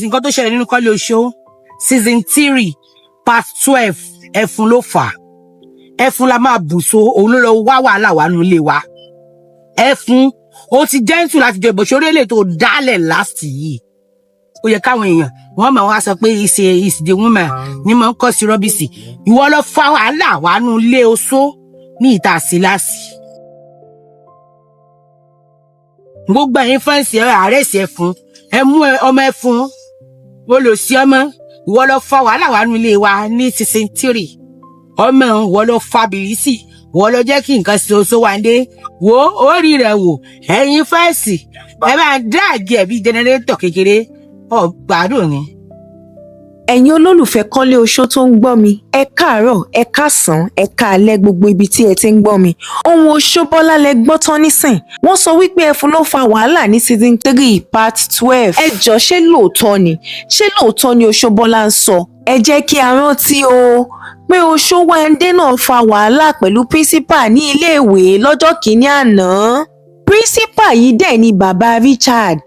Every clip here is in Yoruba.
Nǹkan tó ṣẹlẹ̀ nínú Kọ́lé Oṣó season 3 part 12, ẹfun ló fà á. Ẹfun la máa bù so, òun ló lọ wá wàhálà wà nínú ilé wa. Ẹfun ó ti gentle láti jọ ìbòsórí èlé tó dálẹ̀ last yìí. Ó yẹ káwọn èèyàn wọ́n máa wá sọ pé ìṣe ìṣìdè woman ní mọ̀ ń kọ́ sí rọ́bìsì. Ìwọ lọ fa wàhálà wà nínú ilé oṣó ní ìta síláàsì. Gbogbo ẹ̀yin fans, ẹ àárẹ̀sì ẹfun, ẹ mú ọmọ ẹfun olùsí ọmọ. Ìwọ lọ fa wàhálà wà nínú ilé wa ní season 3. Ọmọ, ìwọ lọ fa bìrìsì, ìwọ lọ jẹ́ kí nǹkan ṣe oṣó wa dé. Wo orí rẹ̀ wò. Ẹ̀yin fans, ẹ máa drag ẹ̀ bí generator kékeré ọ̀gbádùn ni. Ẹ̀yin olólùfẹ́ Kọ́lé Oṣó tó ń gbọ́ mi, ẹ káàárọ̀, ẹ káàsán, ẹ káalẹ́, gbogbo ibi tí ẹ ti ń gbọ́ mi. Ohun Oṣóbọ́lá lẹ gbọ́ tán nísìn. Wọ́n sọ wípé ẹfun ló fa wàhálà ní season 3 part 12. Ẹ jọ, ṣé lóòótọ́ ni? Ṣé lóòótọ́ ni Oṣóbọ́lá ń sọ? Ẹ jẹ́ kí a rántí o pé Oṣówándé náà fa wàhálà pẹ̀lú principal ní iléèwé lọ́jọ́ kìíní àná. Principal yìí dẹ̀ ni bàbá Richard.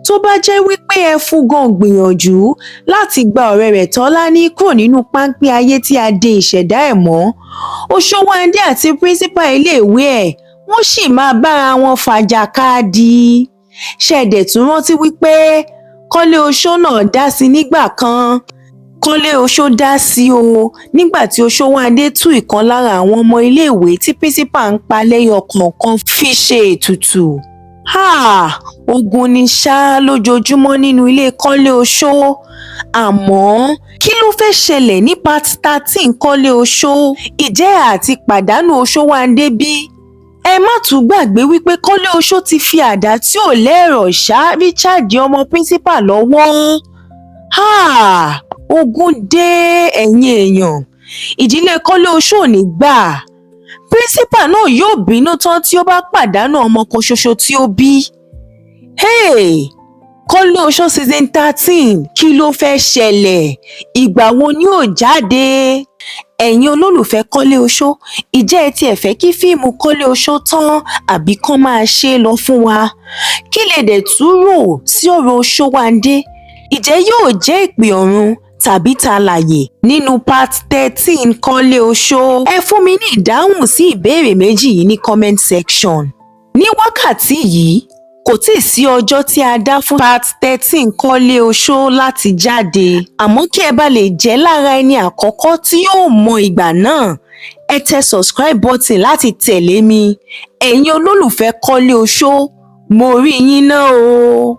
Tó bá jẹ́ wípé ẹfun gan gbìyànjú láti gba ọ̀rẹ́ rẹ̀ Tọ́lání kúrò nínú páńpẹ́ ayé tí a de ìṣẹ̀dá ẹ̀ mọ́, Oṣówándé àti principal iléèwé ẹ̀ wọ́n sì máa bára wọn fàjàkadì. Ṣé ẹ dẹ̀ tún rántí wípé Kọ́lé Oṣó náà dá sí nígbà kan? Kọ́lé Oṣó dá sí o nígbà tí Oṣówándé tú ìkan lára àwọn ọmọ iléèwé tí principal ń pa lẹ́yọ kọ̀ọ̀kan fi ṣe ètùtù. Háà, ogun ni ṣá lójoojúmọ́ nínú ilé Kọ́lé Oṣó. Àmọ́ kí ló fẹ́ ṣẹlẹ̀ ní part 13 Kọ́lé Oṣó? Ìjẹ́ àti pàdánù Oṣówándé bí? Ẹ má tún gbàgbé wípé Kọ́lé Oṣó ti fi àdá tí ò lẹ́rọ̀ ṣá Richard ọmọ principal lọ́wọ́. Háà, ogun dé, ẹ̀yin èèyàn. Ìdílé Kọ́lé Oṣó ò ní gbà. Principal náà yóò bínú tán tí ó bá pàdánù ọmọ kan ṣoṣo tí ó bí. Hey! Kọ́lé Oṣó season 13, kí ló fẹ́ ṣẹlẹ̀? Ìgbà wo ni yóò jáde? Ẹ̀yin olólùfẹ́ Kọ́lé Oṣó, ìjẹ́ ẹ tiẹ̀ fẹ́ kí fíìmù Kọ́lé Oṣó tán àbí kán máa ṣe é lọ fún wa? Kí lẹ dẹ̀ tún rò sí ọ̀rọ̀ Oṣówándé? Ìjẹ́ yóò jẹ́ ìpè ọ̀run tàbí talàyè nínú part 13 Kọ́lé Oṣó? Ẹ fún mi ní ìdáhùn sí ìbéèrè méjì yìí ní comment section. Ní wákàtí yìí, kò tíì sí ọjọ́ tí a dá fún part 13 Kọ́lé Oṣó láti jáde. Àmọ́ kí ẹ bá lè jẹ́ lára ẹni àkọ́kọ́ tí yóò mọ ìgbà náà, ẹ tẹ subscribe button láti tẹ̀lé mi. Ẹ̀yin olólùfẹ́ Kọ́lé Oṣó, mo rí yín ná o.